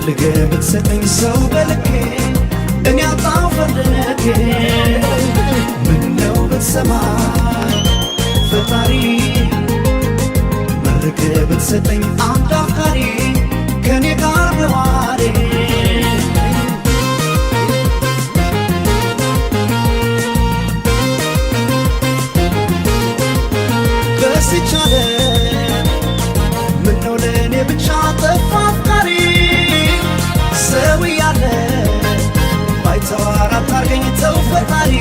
ፈልገህ ብትሰጠኝ ሰው በልኬ እኔ አጣው ፈልጌ። ምነው ብትሰማኝ ፈጣሪ፣ መርቀህ ብትሰጠኝ አንድ አፍቃሪ ከኔ ጋር ነዋሪ። በዚች ዓለም ምነው ለእኔ ብቻ ጠፋ አፍቃሪ? ሰው እያለ ባይተዋር አታርገኝ ተው ፈጣሪ።